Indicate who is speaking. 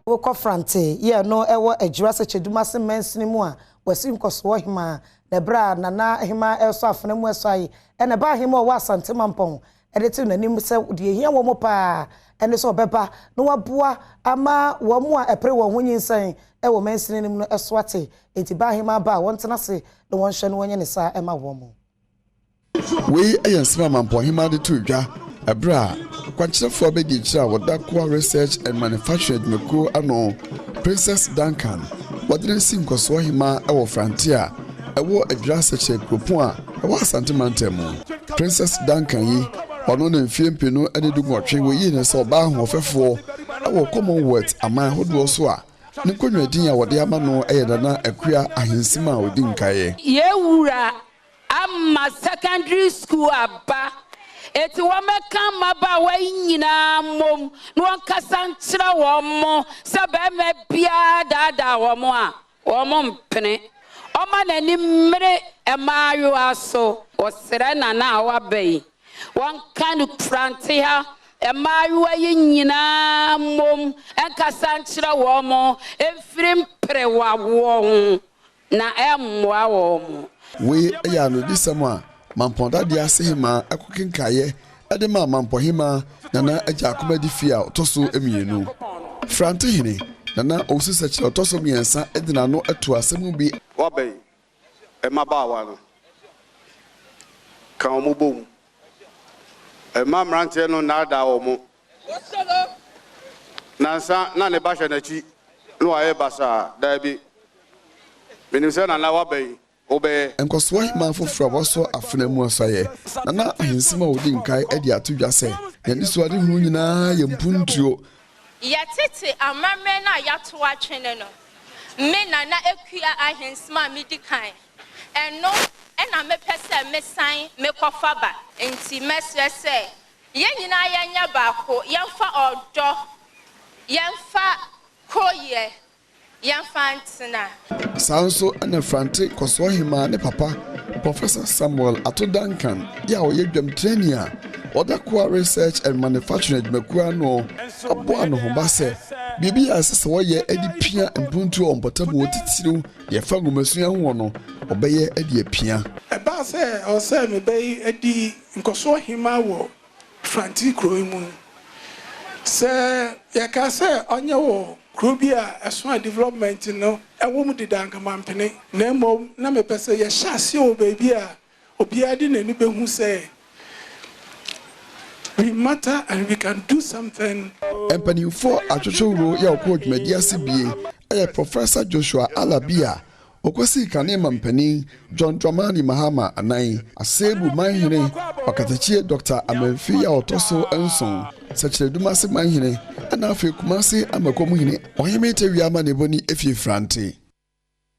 Speaker 1: Wokɔ Frante yɛ no ɛwɔ Adwira Sɛkyɛdumase mansini mu a, wɔasi nkɔsoɔ hemaa. Na ɛberɛ a Nana Hemaa ɛresɔ afena mu ɛsɔ ayi, ɛna ɛbaa hemaa a ɔwɔ Asante Mampɔn ɛde too n'anim sɛ deɛ ɛhia wɔn paa ɛne sɛ ɔbɛba na waboa ama wɔn a ɛpere wɔn ho nyinsɛn ɛwɔ mansini no mu no ɛso ate. Enti baa hemaa ba a, wɔntena ase na wɔnhwɛ na wɔnyɛ ne saa ɛma wɔn.
Speaker 2: Wei yɛ nsɛm a Mampɔnhemaa de too dwa ɛberɛ a kwankyerɛfoɔ abadiakyire a wɔda Koa Research and Manufacturing adwumakuo ano, Princess Duncan, wɔde no asi nkɔsoɔ hemaa wɔ Frante a ɛwɔ Adwira Sɛkyɛ kuropɔn a ɛwɔ Asante mantam mu. Princess Duncan yi, ɔno na mfeɛ 2018 wɔyii no sɛ ɔbaa ahoɔfɛfoɔ wɔ Commonwealth aman ahodoɔ so a ne nkonnwa din a wɔde ama no yɛ Nana Akua Ahensim a ɔdi nkaeɛ.
Speaker 3: Yɛwura ama secondary school aba, eti wɔmɛka mmabaawa yi nyinaa mmom na wɔnkasa nkyerɛ wɔn mo sɛ bɛrima biara daadaa wɔn a, wɔn mpene. Ɔma n'ani mmere mmaayewa so. Wɔsrɛ Nana a waba yi, wɔnka no Frante ha mmaayewa yi nyinaa mmom nkasa nkyerɛ wɔn mo mfiri mperewawoɔ ho na ɛmmoa wɔn mo.
Speaker 2: Wei yɛ anodisɛm a Mampɔn Dadeɛ ase hemaa ɛkɔkenkaeɛ de maa Mampɔnhemaa Nana Agya Akomadi fie a ɔtɔ so mmienu. Frante hene Nana Owusu Sɛkyerɛ ɔtɔ so mmiɛnsa de n'ano to asɛm bi.
Speaker 4: Waba yi, mmabaawa no, ka wɔn bom. Mma mmeranteɛ no nnaadaa wɔn. Nansa na ne ba hyɛ n'akyi na wayɛ basaa. Daabi. Menim sɛ Nana waba yi, wobɛyɛ.
Speaker 2: Nkɔsoɔ hemaa foforɔ a wɔasɔ afena mu asaeɛ, Nana Ahensɛm a ɔdi nkae de ato dwa sɛ n'anisoadehunu nyinaa yɛ mpuntuo.
Speaker 5: Yɛtete amammerɛ no a yɛato atwene no, me Nana Akua Ahensɛm a medi kan, ɛno ɛna mepɛ sɛ mesan mekɔfa ba. Nti mɛsrɛ sɛ yɛn nyinaa yɛnyɛ baako, yɛmfa ɔdɔ, yɛmfa koyɛ, yɛmfa ntena.
Speaker 2: Saa nso ɛna Frante Kɔsoɔ hemaa ne papa Professor Samuel Ato Duncan yɛ a ɔyɛ dwamtirani a ɔda Koa Research and Manufacturing adwumakuo ano aboa no ho ba sɛ biribi a ɛsɛ sɛ wɔyɛ de pia mpuntuo wɔ mpɔtam wɔ titiriw deɛ ɛfa nwomasua ho wɔ no, ɔbɛyɛ de apia.
Speaker 6: Ɛbaa sɛ ɔwɔ sɛ mebɛyi adi nkɔsoɔ hemaa wɔ Frante kuro yi mu. Sɛ yɛka sɛ ɔnyɛ wɔ kuro bi a ɛso a development no ɛwɔ mu deda, anka mampene, na mmom na mepɛ sɛ yɛhyɛ aseɛ wɔ baabi a obiara de n'ani bɛhu sɛ we matter and we can do something.
Speaker 2: Mpanimfoɔ atwetwewuro yɛ ɔkɔɔ dwumadi ase bie ɛyɛ Professor Joshua Alabi a ɔkɔsii kane ma mpanin John Dramani Mahama anan, Asebu manhene Ɔkatakyie Dr Amanfi a ɔtɔ so 7, Sɛkyerɛdumase manhene, ɛna afei Kumase Amakom hene Ɔhene Tawia Amanebɔni efie Frante.